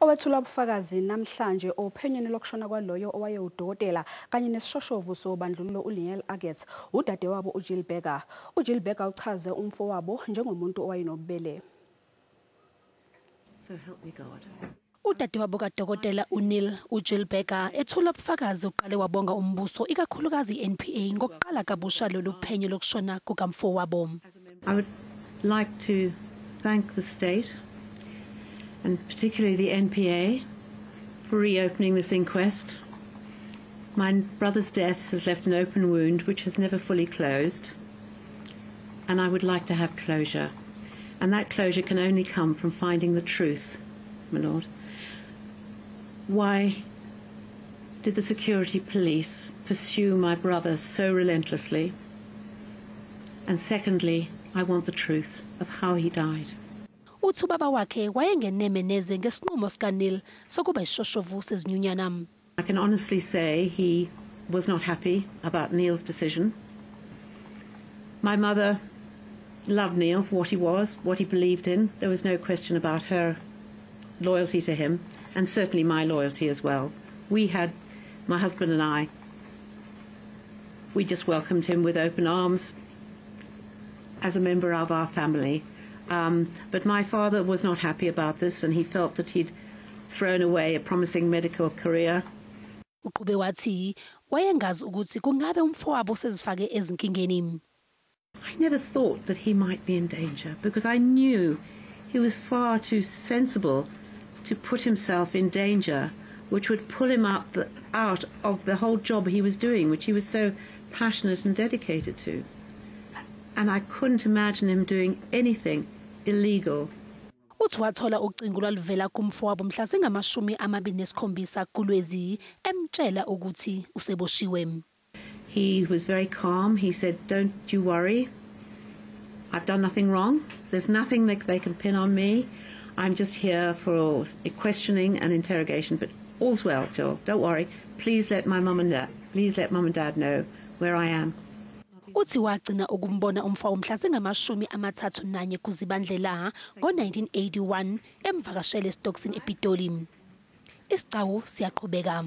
Owethula ubufakazi namhlanje ophenyweni lokushona kwalowo owayewudokotela kanye nesishohovu sobandlululo uNiel Agget udadewabo UJill Burger. UJill Burger uchaze umfowabo njengomuntu owayenobubele. So help me God. Udadewabo kaDokotela uNiel UJill Burger ethula ubufakazi uqale wabonga umbuso ikakhulukazi iNPA ngokuqala kabusha lolu phenyo lokushona kukamfowabo. I would like to thank the state and particularly the NPA for reopening this inquest. My brother's death has left an open wound which has never fully closed, and I would like to have closure. And that closure can only come from finding the truth, my lord. Why did the security police pursue my brother so relentlessly? And secondly, I want the truth of how he died. Uthi ubaba wakhe wayengeneme neze ngesinqumo sikaNiel sokuba isishohovu sezinyunyana. I can honestly say he was not happy about Niel's decision. My mother loved Niel for what he was, what he believed in. There was no question about her loyalty to him, and certainly my loyalty as well. We had, my husband and I, we just welcomed him with open arms as a member of our family. But my father was not happy about this, and he felt that he'd thrown away a promising medical career. Uqhube wathi wayengazi ukuthi kungabe umfowabo sezifake ezinkingeni. I never thought that he might be in danger because I knew he was far too sensible to put himself in danger, which would pull him out of the whole job he was doing, which he was so passionate and dedicated to. And I couldn't imagine him doing anything illegal. Uthi wathola ucingo lwaluvela kumfowabo mhla zingamashumi-27 kuLwezi emtshela ukuthi useboshiwe. He was very calm. He said, "Don't you worry. I've done nothing wrong. There's nothing that they can pin on me. I'm just here for questioning and interrogation. But all's well, Jill. Don't worry. Please let mum and dad know where I am." Uthi wagcina ukumbona umfowabo mhla zingamashumi-31 kuZibandlela ngo-1981 emvakashele eStockton ePitoli. Isicau siyaqhubeka.